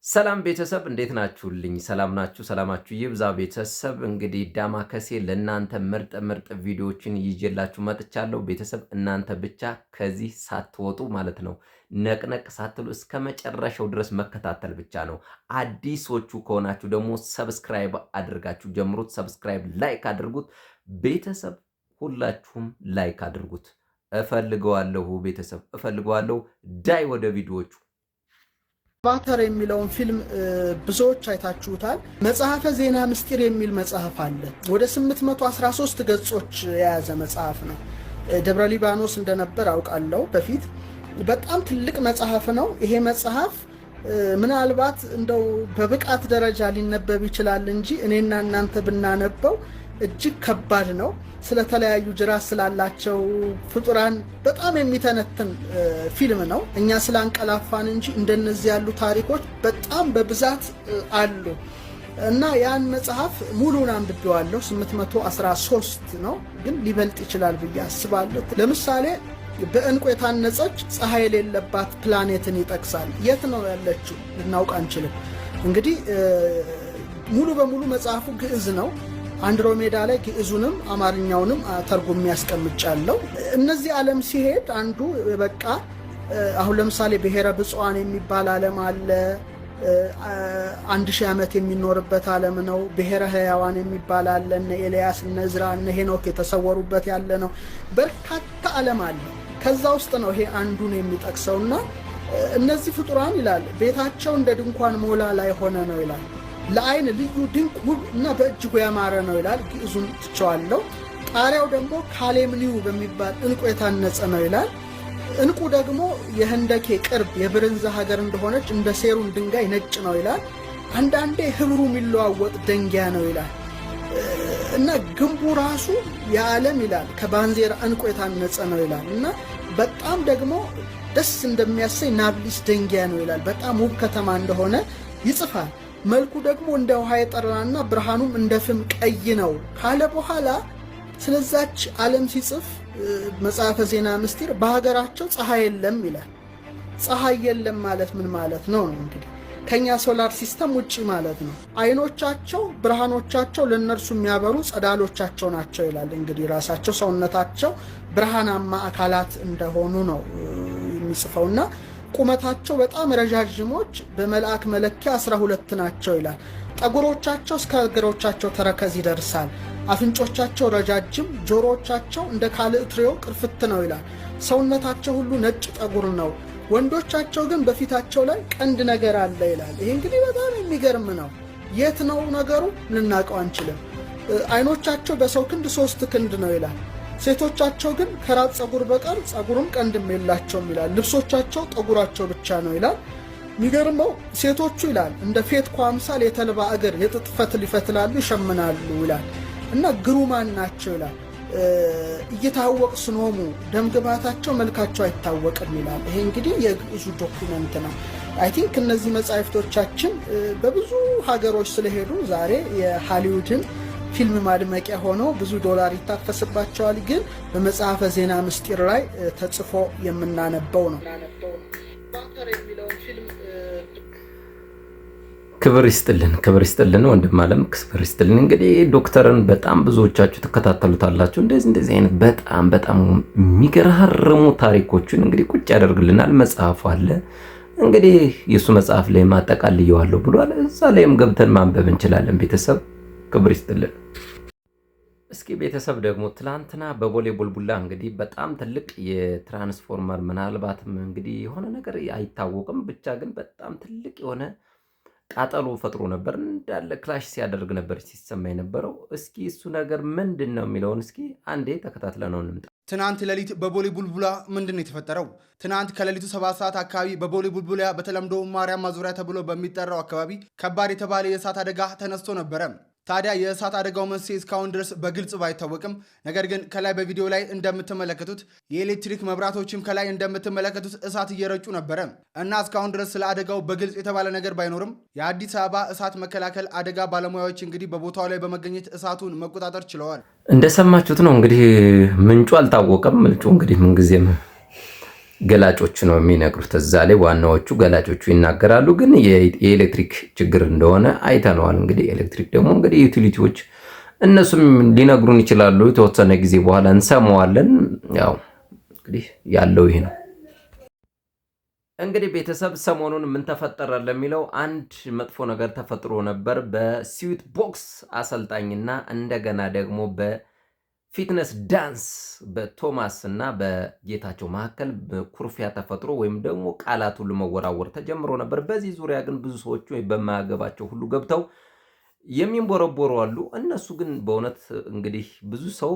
ሰላም ቤተሰብ፣ እንዴት ናችሁልኝ? ሰላም ናችሁ? ሰላማችሁ ይብዛ ቤተሰብ። እንግዲህ ዳማከሴ ለእናንተ ምርጥ ምርጥ ቪዲዮዎችን ይዤላችሁ መጥቻለሁ። ቤተሰብ፣ እናንተ ብቻ ከዚህ ሳትወጡ ማለት ነው፣ ነቅነቅ ሳትሉ እስከ መጨረሻው ድረስ መከታተል ብቻ ነው። አዲሶቹ ከሆናችሁ ደግሞ subscribe አድርጋችሁ ጀምሩት። Subscribe፣ like አድርጉት። ቤተሰብ፣ ሁላችሁም like አድርጉት። እፈልገዋለሁ ቤተሰብ፣ እፈልገዋለሁ። ዳይ ወደ ቪዲዮዎቹ። አቫታር የሚለውን ፊልም ብዙዎች አይታችሁታል። መጽሐፈ ዜና ምስጢር የሚል መጽሐፍ አለ። ወደ 813 ገጾች የያዘ መጽሐፍ ነው። ደብረ ሊባኖስ እንደነበር አውቃለሁ በፊት። በጣም ትልቅ መጽሐፍ ነው። ይሄ መጽሐፍ ምናልባት እንደው በብቃት ደረጃ ሊነበብ ይችላል እንጂ እኔና እናንተ ብናነበው እጅግ ከባድ ነው። ስለተለያዩ ጅራት ስላላቸው ፍጡራን በጣም የሚተነትን ፊልም ነው። እኛ ስላንቀላፋን እንጂ እንደነዚህ ያሉ ታሪኮች በጣም በብዛት አሉ እና ያን መጽሐፍ ሙሉን አንብቤዋለሁ። 813 ነው፣ ግን ሊበልጥ ይችላል ብዬ አስባለሁ። ለምሳሌ በእንቁ የታነጸች ፀሐይ የሌለባት ፕላኔትን ይጠቅሳል። የት ነው ያለችው? ልናውቅ አንችልም። እንግዲህ ሙሉ በሙሉ መጽሐፉ ግዕዝ ነው። አንድሮሜዳ ላይ ግዕዙንም አማርኛውንም ተርጉሜ ያስቀምጫለሁ። እነዚህ ዓለም ሲሄድ አንዱ በቃ አሁን ለምሳሌ ብሔረ ብፁዓን የሚባል ዓለም አለ። 1000 ዓመት የሚኖርበት ዓለም ነው። ብሔረ ሕያዋን የሚባል አለ። እነ ኤልያስ፣ እነ ዕዝራ፣ እነ ሄኖክ የተሰወሩበት ያለ ነው። በርካታ ዓለም አለ። ከዛ ውስጥ ነው ይሄ አንዱን የሚጠቅሰውና እነዚህ ፍጡራን ይላል፣ ቤታቸው እንደ ድንኳን ሞላ ላይ ሆነ ነው ይላል። ለአይን ልዩ ድንቅ፣ ውብ እና በእጅጉ ያማረ ነው ይላል። ግዕዙን ትቸዋለሁ። ጣሪያው ደግሞ ካሌምኒው በሚባል እንቁ የታነጸ ነው ይላል። እንቁ ደግሞ የህንደኬ ቅርብ የብርንዛ ሀገር እንደሆነች እንደ ሴሩን ድንጋይ ነጭ ነው ይላል። አንዳንዴ ህብሩ የሚለዋወጥ ደንጊያ ነው ይላል እና ግንቡ ራሱ የዓለም ይላል ከባንዜራ እንቁ የታነጸ ነው ይላል እና በጣም ደግሞ ደስ እንደሚያሰኝ ናብሊስ ደንጊያ ነው ይላል። በጣም ውብ ከተማ እንደሆነ ይጽፋል። መልኩ ደግሞ እንደ ውሃ የጠራና ብርሃኑም እንደ ፍም ቀይ ነው ካለ በኋላ ስለዛች ዓለም ሲጽፍ መጽሐፈ ዜና ምስጢር በሀገራቸው ፀሐይ የለም ይላል። ፀሐይ የለም ማለት ምን ማለት ነው ነው እንግዲህ ከኛ solar system ውጭ ማለት ነው። አይኖቻቸው ብርሃኖቻቸው ለእነርሱ የሚያበሩ ጸዳሎቻቸው ናቸው ይላል። እንግዲህ ራሳቸው ሰውነታቸው ብርሃናማ አካላት እንደሆኑ ነው የሚጽፈውና ቁመታቸው በጣም ረዣዥሞች በመልአክ መለኪያ 12 ናቸው ይላል። ጠጉሮቻቸው እስከ እግሮቻቸው ተረከዝ ይደርሳል። አፍንጮቻቸው ረጃጅም፣ ጆሮዎቻቸው እንደ ካልእትሬው ቅርፍት ነው ይላል። ሰውነታቸው ሁሉ ነጭ ጠጉር ነው። ወንዶቻቸው ግን በፊታቸው ላይ ቀንድ ነገር አለ ይላል። ይሄ እንግዲህ በጣም የሚገርም ነው። የት ነው ነገሩ? ልናውቀው አንችልም። አይኖቻቸው በሰው ክንድ ሶስት ክንድ ነው ይላል። ሴቶቻቸው ግን ከራስ ፀጉር በቀር ፀጉርም ቀንድም የላቸውም ይላል። ልብሶቻቸው ጠጉራቸው ብቻ ነው ይላል። የሚገርመው ሴቶቹ ይላል እንደ ፌትኳ አምሳል የተልባ እግር የጥጥ ፈትል ይፈትላሉ፣ ይሸምናሉ ይላል እና ግሩማን ናቸው ይላል። ኢይትዐወቅ ስኖሙ፣ ደምግባታቸው መልካቸው አይታወቅም ይላል። ይሄ እንግዲህ የግዕዙ document ነው። I think እነዚህ መጻሕፍቶቻችን በብዙ ሀገሮች ስለሄዱ ዛሬ የሃሊውድን ፊልም ማድመቂያ ሆነው ብዙ ዶላር ይታፈስባቸዋል። ግን በመጽሐፈ ዜና ምስጢር ላይ ተጽፎ የምናነበው ነው። ክብር ይስጥልን፣ ክብር ይስጥልን ወንድም አለም፣ ክብር ይስጥልን። እንግዲህ ዶክተርን በጣም ብዙዎቻችሁ ትከታተሉታላችሁ። እንደዚህ እንደዚህ አይነት በጣም በጣም የሚገራርሙ ታሪኮችን እንግዲህ ቁጭ ያደርግልናል። መጽሐፉ አለ፣ እንግዲህ የእሱ መጽሐፍ ላይ ማጠቃልየዋለሁ ብሏል። እዛ ላይም ገብተን ማንበብ እንችላለን። ቤተሰብ፣ ክብር ይስጥልን። እስኪ ቤተሰብ፣ ደግሞ ትላንትና በቦሌ ቡልቡላ እንግዲህ በጣም ትልቅ የትራንስፎርመር ምናልባትም እንግዲህ የሆነ ነገር አይታወቅም፣ ብቻ ግን በጣም ትልቅ የሆነ ቃጠሎ ፈጥሮ ነበር። እንዳለ ክላሽ ሲያደርግ ነበር ሲሰማ የነበረው። እስኪ እሱ ነገር ምንድን ነው የሚለውን እስኪ አንዴ ተከታትለነው እንምጣ። ትናንት ሌሊት በቦሌ ቡልቡላ ምንድን ነው የተፈጠረው? ትናንት ከሌሊቱ 7 ሰዓት አካባቢ በቦሌ ቡልቡላ በተለምዶ ማርያም ማዞሪያ ተብሎ በሚጠራው አካባቢ ከባድ የተባለ የእሳት አደጋ ተነስቶ ነበረ። ታዲያ የእሳት አደጋው መንስኤ እስካሁን ድረስ በግልጽ ባይታወቅም ነገር ግን ከላይ በቪዲዮ ላይ እንደምትመለከቱት የኤሌክትሪክ መብራቶችም ከላይ እንደምትመለከቱት እሳት እየረጩ ነበረ እና እስካሁን ድረስ ስለ አደጋው በግልጽ የተባለ ነገር ባይኖርም የአዲስ አበባ እሳት መከላከል አደጋ ባለሙያዎች እንግዲህ በቦታው ላይ በመገኘት እሳቱን መቆጣጠር ችለዋል። እንደሰማችሁት ነው እንግዲህ፣ ምንጩ አልታወቀም። ምንጩ እንግዲህ ምንጊዜም ገላጮቹ ነው የሚነግሩት። እዛ ላይ ዋናዎቹ ገላጮቹ ይናገራሉ። ግን የኤሌክትሪክ ችግር እንደሆነ አይተነዋል። እንግዲህ ኤሌክትሪክ ደግሞ እንግዲህ utility ዎች እነሱም ሊነግሩን ይችላሉ። የተወሰነ ጊዜ በኋላ እንሰማዋለን። ያው እንግዲህ ያለው ይሄ ነው። እንግዲህ ቤተሰብ ሰሞኑን ምን ተፈጠረ ለሚለው አንድ መጥፎ ነገር ተፈጥሮ ነበር። በስዊት ቦክስ አሰልጣኝና እንደገና ደግሞ በ fitness dance በቶማስ እና በጌታቸው መካከል ኩርፊያ ተፈጥሮ ወይም ደግሞ ቃላት ሁሉ መወራወር ተጀምሮ ነበር። በዚህ ዙሪያ ግን ብዙ ሰዎች በማያገባቸው ሁሉ ገብተው የሚንቦረቦሩ አሉ። እነሱ ግን በእውነት እንግዲህ ብዙ ሰው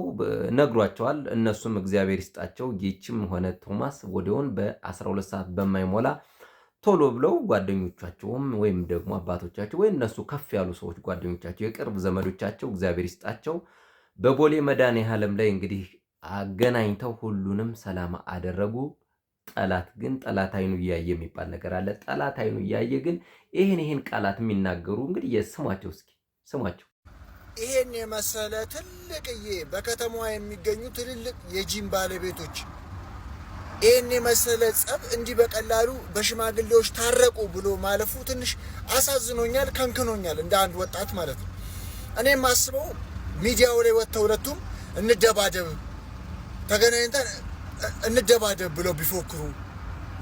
ነግሯቸዋል። እነሱም እግዚአብሔር ይስጣቸው። ጌችም ሆነ ቶማስ ወዲያውን በ12 ሰዓት በማይሞላ ቶሎ ብለው ጓደኞቻቸውም ወይም ደግሞ አባቶቻቸው ወይ እነሱ ከፍ ያሉ ሰዎች ጓደኞቻቸው፣ የቅርብ ዘመዶቻቸው እግዚአብሔር ይስጣቸው በቦሌ መድኃኔዓለም ላይ እንግዲህ አገናኝተው ሁሉንም ሰላም አደረጉ። ጠላት ግን ጠላት አይኑ እያየ የሚባል ነገር አለ። ጠላት አይኑ እያየ ግን ይህን ይህን ቃላት የሚናገሩ እንግዲህ የስሟቸው እስኪ ስሟቸው። ይሄን የመሰለ ትልቅዬ በከተማዋ የሚገኙ ትልልቅ የጂም ባለቤቶች ይሄን የመሰለ ጸብ እንዲህ በቀላሉ በሽማግሌዎች ታረቁ ብሎ ማለፉ ትንሽ አሳዝኖኛል፣ ከንክኖኛል፣ እንደ አንድ ወጣት ማለት ነው። እኔ የማስበው ሚዲያው ላይ ወጥተው ሁለቱም እንደባደብ ተገናኝተን እንደባደብ ብለው ቢፎክሩ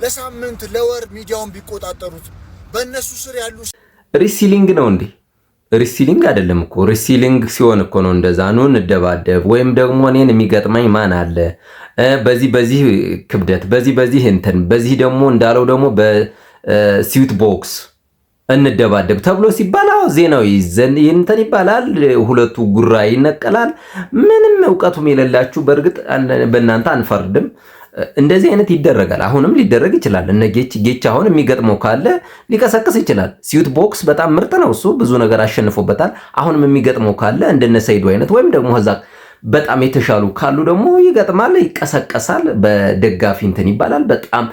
ለሳምንት ለወር ሚዲያውን ቢቆጣጠሩት በእነሱ ስር ያሉ Wrestling ነው እንዴ? Wrestling አይደለም እኮ። Wrestling ሲሆን እኮ ነው እንደዛ ኑ እንደባደብ፣ ወይም ደግሞ እኔን የሚገጥመኝ ማን አለ በዚህ በዚህ ክብደት፣ በዚህ በዚህ እንትን፣ በዚህ ደግሞ እንዳለው ደግሞ በስዊት ቦክስ እንደባደብ ተብሎ ሲባል አዎ ዜናው ይዘን እንትን ይባላል። ሁለቱ ጉራ ይነቀላል። ምንም እውቀቱም የሌላችሁ በእርግጥ በእናንተ አንፈርድም። እንደዚህ አይነት ይደረጋል። አሁንም ሊደረግ ይችላል። እነ ጌች ጌች አሁን የሚገጥመው ካለ ሊቀሰቅስ ይችላል። ስዊት ቦክስ በጣም ምርጥ ነው። እሱ ብዙ ነገር አሸንፎበታል። አሁንም የሚገጥመው ካለ እንደነ ሰይዱ አይነት ወይም ደግሞ ከዛ በጣም የተሻሉ ካሉ ደግሞ ይገጥማል፣ ይቀሰቀሳል፣ በደጋፊ እንትን ይባላል። በጣም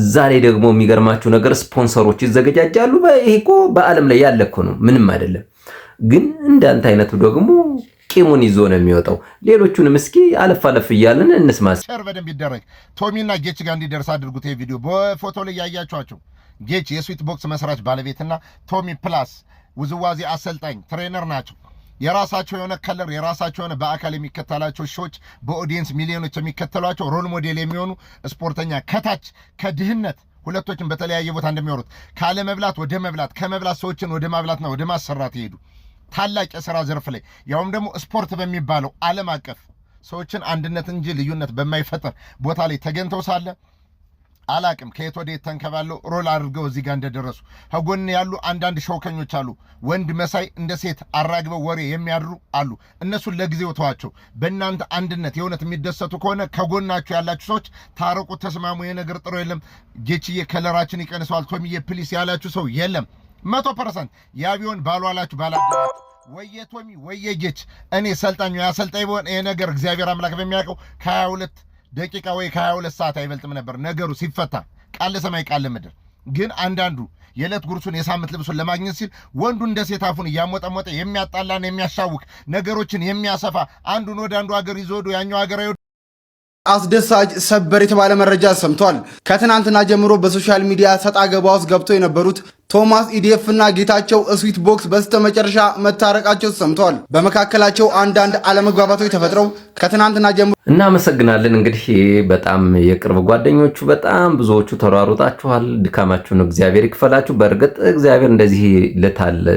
ዛሬ ደግሞ የሚገርማችሁ ነገር ስፖንሰሮች ይዘገጃጃሉ። ይሄ እኮ በዓለም ላይ ያለ እኮ ነው፣ ምንም አይደለም። ግን እንዳንተ አይነቱ ደግሞ ቂሙን ይዞ ነው የሚወጣው። ሌሎቹንም እስኪ አለፍ አለፍ እያልን እንስማ። Share በደንብ ይደረግ። ቶሚና ጌች ጋር እንዲደርስ አድርጉት። ይሄ ቪዲዮ በፎቶ ላይ ያያችኋቸው ጌች የስዊት ቦክስ መስራች ባለቤትና ቶሚ ፕላስ ውዝዋዜ አሰልጣኝ trainer ናቸው። የራሳቸው የሆነ color የራሳቸው የሆነ በአካል የሚከተላቸው ሺዎች በ audience ሚሊዮኖች የሚከተሏቸው role model የሚሆኑ ስፖርተኛ ከታች ከድህነት ሁለቶችን በተለያየ ቦታ እንደሚወሩት ካለመብላት ወደ መብላት ከመብላት ሰዎችን ወደ ማብላትና ወደ ማሰራት ይሄዱ ታላቅ የሥራ ዘርፍ ላይ ያውም ደግሞ ስፖርት በሚባለው ዓለም አቀፍ ሰዎችን አንድነት እንጂ ልዩነት በማይፈጥር ቦታ ላይ ተገኝተው ሳለ አላቅም ከየት ወደ የት ተንከባለው roll አድርገው እዚህ ጋር እንደደረሱ ከጎን ያሉ አንዳንድ ሾከኞች አሉ። ወንድ መሳይ እንደ ሴት አራግበው ወሬ የሚያድሩ አሉ። እነሱን ለጊዜው ተዋቸው። በእናንተ አንድነት የእውነት የሚደሰቱ ከሆነ ከጎናችሁ ያላችሁ ሰዎች ታረቁ፣ ተስማሙ። የነገር ጥሩ የለም ጌችዬ color ኣችን ይቀንሰዋል፣ ቶሚዬ please ያላችሁ ሰው የለም። 100% ያ ቢሆን ባሏላችሁ ባላደራችሁ ወየ ቶሚ ወየ ጌች እኔ ሰልጣኙ ያሰልጣኝ ቢሆን ይሄ ነገር እግዚአብሔር አምላክ በሚያውቀው ከ22 ደቂቃ ወይ ከ22 ሰዓት አይበልጥም ነበር ነገሩ ሲፈታ፣ ቃል ለሰማይ ቃል ለምድር። ግን አንዳንዱ የዕለት ጉርሱን የሳምንት ልብሱን ለማግኘት ሲል ወንዱ እንደ ሴት አፉን እያሞጠሞጠ የሚያጣላን የሚያሻውክ ነገሮችን የሚያሰፋ አንዱን ወደ አንዱ ሀገር ይዞ ወዶ ያኛው ሀገር አስደሳች ሰበር የተባለ መረጃ ሰምቷል። ከትናንትና ጀምሮ በ social media ሰጣ ገባ ውስጥ ገብተው የነበሩት ቶማስ ኢዲኤፍ እና ጌታቸው ስዊት ቦክስ በስተመጨረሻ መታረቃቸው ሰምቷል። በመካከላቸው አንዳንድ አለመግባባቶች ተፈጥረው ከትናንትና ጀምሮ እናመሰግናለን። እንግዲህ በጣም የቅርብ ጓደኞቹ በጣም ብዙዎቹ ተሯሩጣችኋል። ድካማችሁን እግዚአብሔር ይክፈላችሁ። በእርግጥ እግዚአብሔር እንደዚህ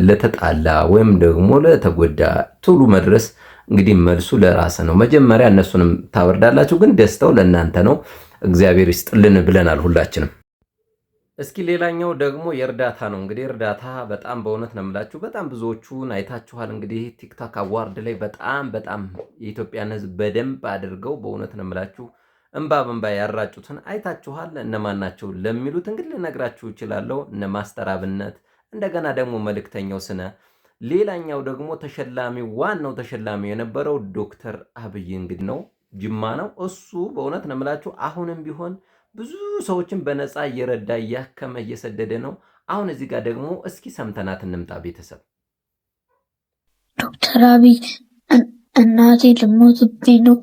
ለተጣላ ወይም ደግሞ ለተጎዳ ቶሎ መድረስ እንግዲህ መልሱ ለራስ ነው። መጀመሪያ እነሱንም ታበርዳላችሁ፣ ግን ደስታው ለእናንተ ነው። እግዚአብሔር ይስጥልን ብለናል ሁላችንም። እስኪ ሌላኛው ደግሞ የእርዳታ ነው። እንግዲህ እርዳታ በጣም በእውነት ነው የምላችሁ፣ በጣም ብዙዎቹን አይታችኋል። እንግዲህ ቲክቶክ award ላይ በጣም በጣም የኢትዮጵያን ሕዝብ በደንብ አድርገው በእውነት ነው የምላችሁ እንባ በእንባ ያራጩትን አይታችኋል። እነማን ናቸው ለሚሉት እንግዲህ ልነግራችሁ እችላለሁ። እነ ማስተር አብነት፣ እንደገና ደግሞ መልእክተኛው ስነ፣ ሌላኛው ደግሞ ተሸላሚ ዋናው ተሸላሚ የነበረው ዶክተር አብይ እንግዲህ ነው፣ ጅማ ነው እሱ። በእውነት ነው የምላችሁ አሁንም ቢሆን ብዙ ሰዎችን በነፃ እየረዳ እያከመ እየሰደደ ነው። አሁን እዚህ ጋር ደግሞ እስኪ ሰምተናት እንምጣ ቤተሰብ። ዶክተር አብይ እናቴ ልሞትብኝ ነው፣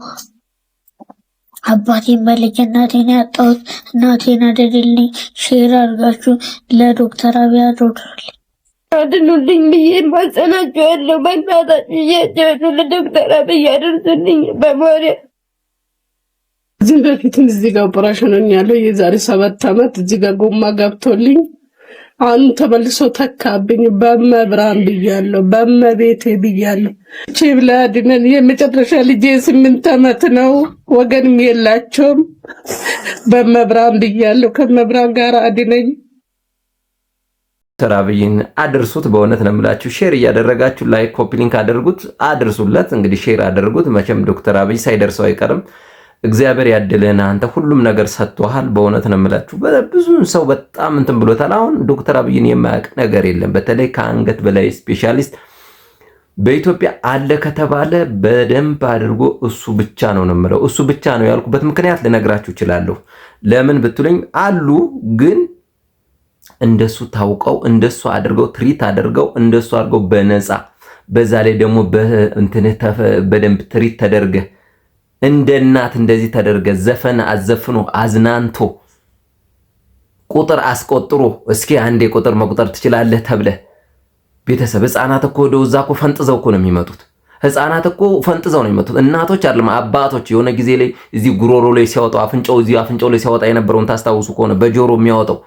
አባቴን በልጅነቴን ያጣሁት፣ እናቴን አድንልኝ። Share አድርጋችሁ ለዶክተር አብይ አድርሱልኝ። አድኑልኝ ብዬ ማጸናቸዋለሁ። በእናታችሁ እያቸዋለሁ። ለዶክተር አብይ አድርሱልኝ በማርያም። እዚህም በፊትም እዚህ ጋር ኦፕሬሽን ሆኛለሁ። የዛሬ 7 ዓመት እዚህ ጋር ጎማ ገብቶልኝ አሁን ተመልሶ ተካብኝ። በመብራን ብያለሁ፣ በመቤቴ ብያለሁ። ቼ ብላ አድነን። የመጨረሻ ልጄ 8 ዓመት ነው፣ ወገንም የላቸውም። በመብራን ብያለሁ። ከመብራን ጋር አድነኝ። ዶክተር አብይን አድርሱት። በእውነት ነው የምላችሁ። Share እያደረጋችሁ like፣ copy link አድርጉት፣ አድርሱለት። እንግዲህ share አድርጉት። መቼም ዶክተር አብይ ሳይደርሰው አይቀርም። እግዚአብሔር ያድልህን፣ አንተ ሁሉም ነገር ሰጥቶሃል። በእውነት ነው የምላችሁ። ብዙ ሰው በጣም እንትን ብሎታል። አሁን ዶክተር አብይን የማያውቅ ነገር የለም። በተለይ ከአንገት በላይ specialist በኢትዮጵያ አለ ከተባለ በደንብ አድርጎ እሱ ብቻ ነው ነው የምለው። እሱ ብቻ ነው ያልኩበት ምክንያት ልነግራችሁ እችላለሁ። ለምን ብትሉኝ አሉ፣ ግን እንደሱ ታውቀው፣ እንደሱ አድርገው treat አድርገው፣ እንደሱ አድርገው በነፃ፣ በዛ ላይ ደግሞ በእንትንህ በደንብ treat ተደርገ፣ እንደ እናት እንደዚህ ተደርገ፣ ዘፈን አዘፍኖ፣ አዝናንቶ፣ ቁጥር አስቆጥሮ፣ እስኪ አንዴ ቁጥር መቁጠር ትችላለህ ተብለህ፣ ቤተሰብ ህፃናት እኮ ወደ እዛ እኮ ፈንጥዘው እኮ ነው የሚመጡት። ህፃናት እኮ ፈንጥዘው ነው የሚመጡት። እናቶች አይደለም አባቶች የሆነ ጊዜ ላይ እዚህ ጉሮሮ ላይ ሲያወጣው፣ አፍንጫው እዚህ አፍንጫው ላይ ሲያወጣ የነበረውን ታስታውሱ ከሆነ፣ በጆሮ የሚያወጣው፣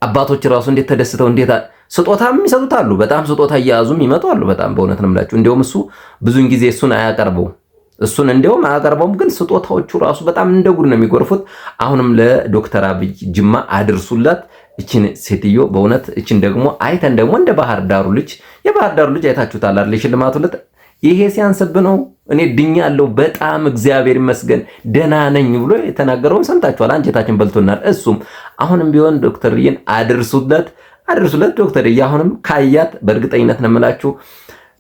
አባቶች ራሱ እንዴት ተደስተው፣ እንዴት ስጦታም የሚሰጡት አሉ። በጣም ስጦታ እየያዙም ይመጡ አሉ። በጣም በእውነት ነው የምላችሁ። እንዲያውም እሱ ብዙን ጊዜ እሱን አያቀርበውም። እሱን እንዲያውም አያቀርበውም፣ ግን ስጦታዎቹ ራሱ በጣም እንደ ጉድ ነው የሚጎርፉት። አሁንም ለዶክተር አብይ ጅማ አድርሱላት እችን ሴትዮ በእውነት። እችን ደግሞ አይተን ደግሞ እንደ ባህር ዳሩ ልጅ፣ የባህር ዳሩ ልጅ አይታችሁታል አይደል? የሽልማቱ ዕለት ይሄ ሲያንስብ ነው፣ እኔ ድኛለሁ፣ በጣም እግዚአብሔር ይመስገን ደህና ነኝ ብሎ የተናገረውን ሰምታችኋል። አንጀታችን በልቶናል። እሱም አሁንም ቢሆን ዶክተርዬን አድርሱለት፣ አድርሱለት። ዶክተርዬ አሁንም ካያት በእርግጠኝነት ነው የምላችሁ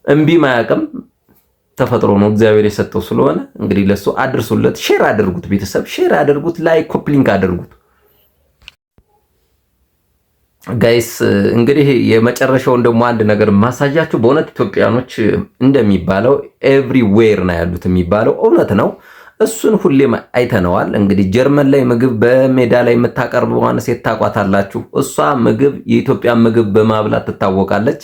እምቢ ማያውቅም። ተፈጥሮ ነው፣ እግዚአብሔር የሰጠው ስለሆነ እንግዲህ ለሱ አድርሱለት። Share አድርጉት፣ ቤተሰብ share አድርጉት፣ like copy link አድርጉት። Guys፣ እንግዲህ የመጨረሻውን ደግሞ አንድ ነገር ማሳያችሁ፣ በእውነት ኢትዮጵያኖች እንደሚባለው everywhere ነው ያሉት የሚባለው እውነት ነው። እሱን ሁሌም አይተነዋል። እንግዲህ ጀርመን ላይ ምግብ በሜዳ ላይ የምታቀርበዋን ሴት ታውቋታላችሁ። እሷ ምግብ፣ የኢትዮጵያ ምግብ በማብላት ትታወቃለች።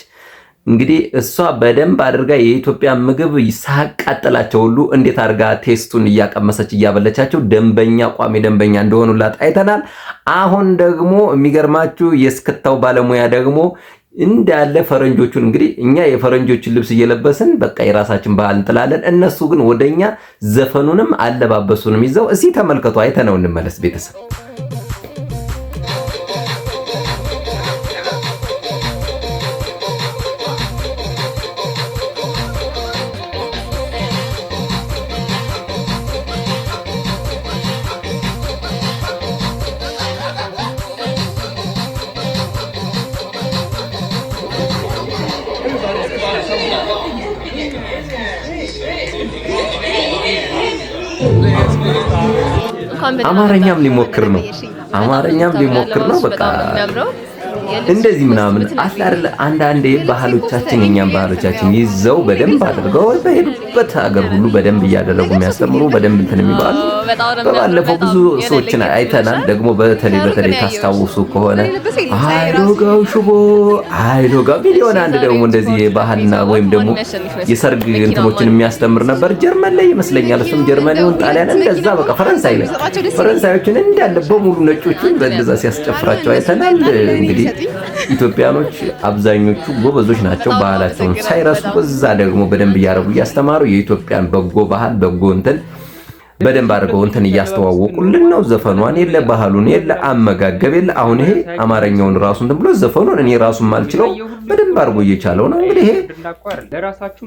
እንግዲህ እሷ በደንብ አድርጋ የኢትዮጵያ ምግብ ሳቃጥላቸው ሁሉ እንዴት አድርጋ taste ኡን እያቀመሰች እያበለቻቸው ደንበኛ፣ ቋሚ ደንበኛ እንደሆኑላት አይተናል። አሁን ደግሞ የሚገርማችሁ የእስክታው ባለሙያ ደግሞ እንዳለ ፈረንጆቹን፣ እንግዲህ እኛ የፈረንጆችን ልብስ እየለበስን በቃ የራሳችን ባህል እንጥላለን። እነሱ ግን ወደኛ ዘፈኑንም አለባበሱንም ይዘው፣ እስኪ ተመልከቱ፣ አይተነው እንመለስ ቤተሰብ። አማርኛም ሊሞክር ነው። አማርኛም ሊሞክር ነው። በቃ እንደዚህ ምናምን አለ አይደለ? አንዳንዴ ባህሎቻችን፣ የኛም ባህሎቻችን ይዘው በደንብ አድርገው በሄዱበት ሀገር ሁሉ በደንብ እያደረጉ የሚያስተምሩ፣ በደንብ እንትን የሚባሉ በባለፈው ብዙ ሰዎችን አይተናል። ደግሞ በተለይ በተለይ ታስታውሱ ከሆነ አይሎጋው ሽቦ አይሎጋ ሚሊዮን አንድ ደግሞ እንደዚህ የባህልና ወይም ደግሞ የሰርግ እንትኖችን የሚያስተምር ነበር። ጀርመን ላይ ይመስለኛል። እሱም ጀርመን ይሁን ጣሊያን እንደዛ በቃ ፈረንሳይ ላይ ፈረንሳዮችን እንዳለ በሙሉ ነጮቹን በእንደዛ ሲያስጨፍራቸው አይተናል። እንግዲህ ኢትዮጵያኖች አብዛኞቹ ጎበዞች ናቸው። ባህላቸውን ሳይረሱ በዛ ደግሞ በደንብ እያደረጉ እያስተማሩ የኢትዮጵያን በጎ ባህል፣ በጎ እንትን በደንብ አድርገው እንትን እያስተዋወቁልን ነው። ዘፈኗን የለ፣ ባህሉን የለ፣ አመጋገብ የለ። አሁን ይሄ አማርኛውን ራሱ እንትን ብሎ ዘፈኑን እኔ ራሱ ማልችለው በደንብ አድርጎ እየቻለው ነው። እንግዲህ ይሄ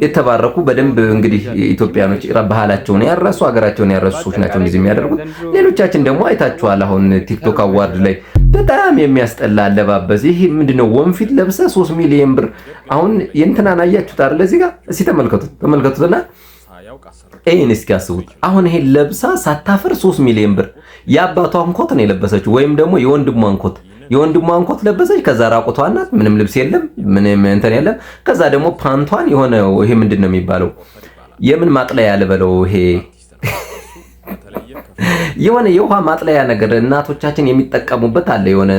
የተባረኩ፣ በደንብ እንግዲህ ኢትዮጵያኖች ባህላቸውን ያረሱ፣ ሀገራቸውን ያረሱ ሰዎች ናቸው እንደዚህ የሚያደርጉት። ሌሎቻችን ደግሞ አይታችኋል። አሁን ቲክቶክ award ላይ በጣም የሚያስጠላ አለባበስ። ይሄ ምንድነው? ወንፊት ለብሰ 3 ሚሊዮን ብር። አሁን የእንትናን አያችሁት አይደል? እዚህ ጋር እስኪ ተመልከቱት፣ ተመልከቱትና ይሄን እስኪ አስቡት። አሁን ይሄን ለብሳ ሳታፍር 3 ሚሊዮን ብር፣ የአባቷን ኮት ነው የለበሰችው፣ ወይም ደግሞ የወንድሟን ኮት፣ የወንድሟን ኮት ለበሰች። ከዛ ራቁቷን ናት፣ ምንም ልብስ የለም፣ ምንም እንትን የለም። ከዛ ደግሞ ፓንቷን የሆነ ይሄ ምንድን ነው የሚባለው? የምን ማጥለያ ልበለው? ይሄ የሆነ የውሃ ማጥለያ ነገር እናቶቻችን የሚጠቀሙበት አለ። የሆነ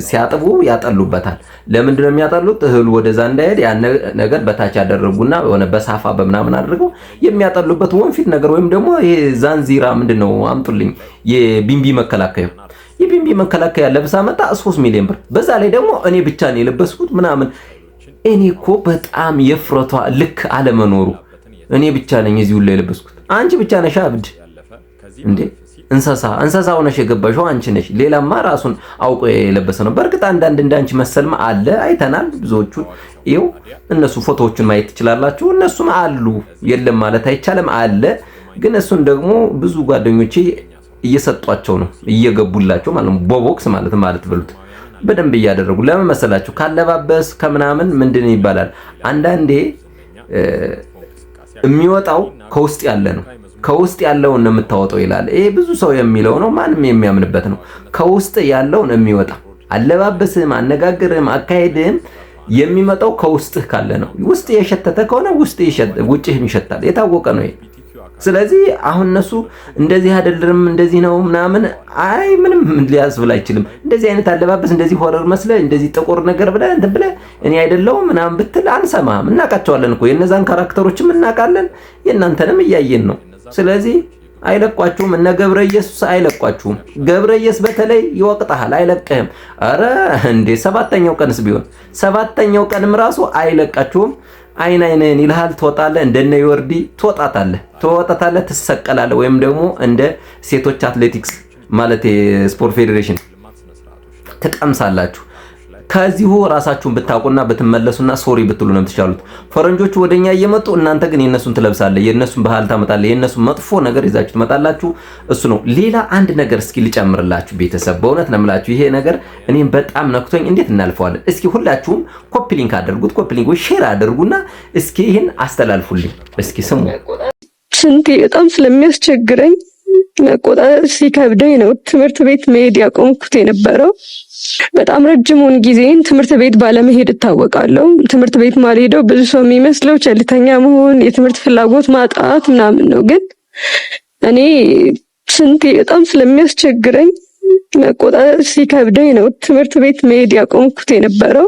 ሲያጥቡ ያጠሉበታል። ለምንድን ነው የሚያጠሉት? እህሉ ወደዛ እንዳይሄድ ያን ነገር በታች ያደረጉና የሆነ በሳፋ በምናምን አድርገው የሚያጠሉበት ወንፊት ነገር ወይም ደግሞ ይሄ ዛንዚራ ምንድን ነው አምጡልኝ፣ የቢንቢ መከላከያ፣ የቢንቢ መከላከያ ለብሳ መጣ። 3 ሚሊዮን ብር። በዛ ላይ ደግሞ እኔ ብቻ ነው የለበስኩት ምናምን። እኔ እኮ በጣም የፍረቷ ልክ አለመኖሩ፣ እኔ ብቻ ነኝ እዚህ ሁሉ የለበስኩት። አንቺ ብቻ ነሽ አብድ እንዴ? እንስሳ እንስሳ ሆነሽ የገባሽው አንቺ ነሽ። ሌላማ ራሱን አውቆ የለበሰ ነው። በእርግጥ አንዳንድ እንዳንቺ መሰልማ አለ፣ አይተናል። ብዙዎቹን ይኸው እነሱ ፎቶዎቹን ማየት ትችላላችሁ። እነሱም አሉ፣ የለም ማለት አይቻልም፣ አለ። ግን እሱን ደግሞ ብዙ ጓደኞቼ እየሰጧቸው ነው፣ እየገቡላቸው ማለት ነው። በቦክስ ማለት ብሉት በደንብ እያደረጉ። ለምን መሰላችሁ? ካለባበስ ከምናምን ምንድን ይባላል፣ አንዳንዴ የሚወጣው ከውስጥ ያለ ነው። ከውስጥ ያለውን ነው የምታወጣው ይላል። ይሄ ብዙ ሰው የሚለው ነው፣ ማንም የሚያምንበት ነው። ከውስጥ ያለውን የሚወጣ፣ አለባበስህም፣ አነጋገርህም፣ አካሄድህም የሚመጣው ከውስጥህ ካለ ነው። ውስጥ የሸተተ ከሆነ ውስጥ ውጭህም ይሸታል። የታወቀ ነው ይሄ። ስለዚህ አሁን እነሱ እንደዚህ አይደለም እንደዚህ ነው ምናምን አይ ምንም ሊያስብል አይችልም። እንደዚህ አይነት አለባበስ፣ እንደዚህ horror መስለ፣ እንደዚህ ጥቁር ነገር ብለህ እንትን ብለህ እኔ አይደለሁም ምናምን ብትል አንሰማህም። እናውቃቸዋለን እኮ፣ የእነዛን character ኦችም እናውቃለን፣ የእናንተንም እያየን ነው። ስለዚህ አይለቋችሁም። እነ ገብረ ኢየሱስ አይለቋችሁም። ገብረ ኢየሱስ በተለይ ይወቅጣሃል፣ አይለቅህም። አረ እንዴ፣ ሰባተኛው ቀንስ ቢሆን ሰባተኛው ቀንም ራሱ አይለቃችሁም። አይን አይንህን ይልሃል። ትወጣለህ፣ እንደነ ዮርዲ ትወጣታለህ፣ ትወጣታለህ፣ ትሰቀላለህ። ወይም ደግሞ እንደ ሴቶች አትሌቲክስ ማለት የስፖርት ፌዴሬሽን ትቀምሳላችሁ። ከዚሁ ራሳችሁን ብታውቁና ብትመለሱና sorry ብትሉ ነው የምትሻሉት። ፈረንጆቹ ወደኛ እየመጡ እናንተ ግን የነሱን ትለብሳለህ፣ የነሱን ባህል ታመጣለህ፣ የነሱን መጥፎ ነገር ይዛችሁ ትመጣላችሁ። እሱ ነው። ሌላ አንድ ነገር እስኪ ልጨምርላችሁ ቤተሰብ፣ በእውነት ነው የምላችሁ፣ ይሄ ነገር እኔም በጣም ነክቶኝ እንዴት እናልፈዋለን? እስኪ ሁላችሁም copy link አድርጉት፣ copy link ወይ share አድርጉና እስኪ ይህን አስተላልፉልኝ። እስኪ ስሙ። ሽንቴ በጣም ስለሚያስቸግረኝ፣ መቆጣጠር ሲከብደኝ ነው ትምህርት ቤት መሄድ ያቆምኩት የነበረው። በጣም ረጅሙን ጊዜን ትምህርት ቤት ባለመሄድ እታወቃለሁ። ትምህርት ቤት ማልሄደው ብዙ ሰው የሚመስለው ቸልተኛ መሆን፣ የትምህርት ፍላጎት ማጣት ምናምን ነው። ግን እኔ ሽንቴ በጣም ስለሚያስቸግረኝ፣ መቆጣጠር ሲከብደኝ ነው ትምህርት ቤት መሄድ ያቆምኩት የነበረው።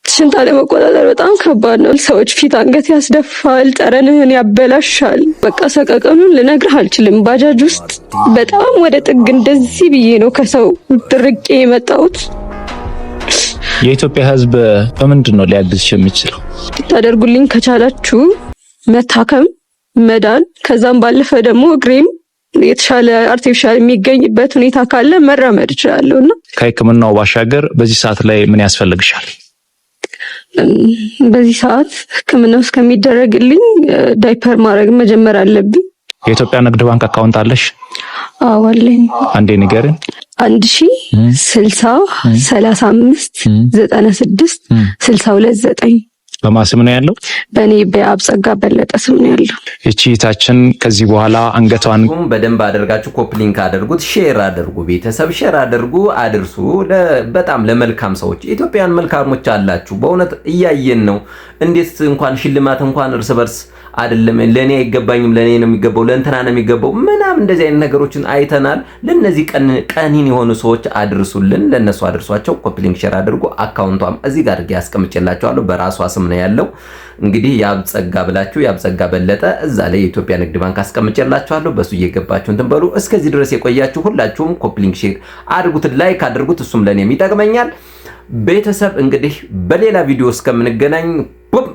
ሽንት አለመቆጣጠር በጣም ከባድ ነው። ሰዎች ፊት አንገት ያስደፋል፣ ጠረንህን ያበላሻል። በቃ ሰቀቀኑን ልነግርህ አልችልም። ባጃጅ ውስጥ በጣም ወደ ጥግ እንደዚህ ብዬ ነው ከሰው ድርቄ የመጣሁት። የኢትዮጵያ ሕዝብ በምንድን ነው ሊያግዝሽ የሚችለው? ታደርጉልኝ ከቻላችሁ መታከም፣ መዳን፣ ከዛም ባለፈ ደግሞ እግሬም የተሻለ artificial የሚገኝበት ሁኔታ ካለ መራመድ እችላለሁ እና ከሕክምናው ባሻገር በዚህ ሰዓት ላይ ምን ያስፈልግሻል? በዚህ ሰዓት ሕክምናው እስከሚደረግልኝ ዳይፐር ማድረግ መጀመር አለብኝ። የኢትዮጵያ ንግድ ባንክ account አለሽ? አዎ አለኝ። አንዴ ንገሪን። 1060 35 96 62 9። በማን ስም ነው ያለው? በእኔ በአብጸጋ በለጠ ስም ነው ያለው። ይቺ እህታችን ከዚህ በኋላ አንገቷን በደንብ አድርጋችሁ copy link አድርጉት፣ share አድርጉ፣ ቤተሰብ share አድርጉ፣ አድርሱ። በጣም ለመልካም ሰዎች፣ ኢትዮጵያውያን መልካሞች አላችሁ። በእውነት እያየን ነው። እንዴት እንኳን ሽልማት እንኳን እርስ በርስ አይደለም፣ ለእኔ አይገባኝም፣ ለእኔ ነው የሚገባው፣ ለእንትና ነው የሚገባው ምናምን እንደዚህ አይነት ነገሮችን አይተናል። ለእነዚህ ቀኒን የሆኑ ሰዎች አድርሱልን፣ ለእነሱ አድርሷቸው። Copy link share አድርጉ። Account ቷም እዚህ ጋር አድርጌ ያስቀምጬላችኋለሁ። በራሷ ስም ነው ያለው። እንግዲህ ያብጸጋ ብላችሁ፣ ያብጸጋ በለጠ፣ እዛ ላይ የኢትዮጵያ ንግድ ባንክ አስቀምጬላችኋለሁ። በሱ እየገባችሁ እንትን በሉ። እስከዚህ ድረስ የቆያችሁ ሁላችሁም copy link share አድርጉት፣ like አድርጉት። እሱም ለእኔም ይጠቅመኛል። ቤተሰብ እንግዲህ በሌላ ቪዲዮ እስከምንገናኝ ቡም።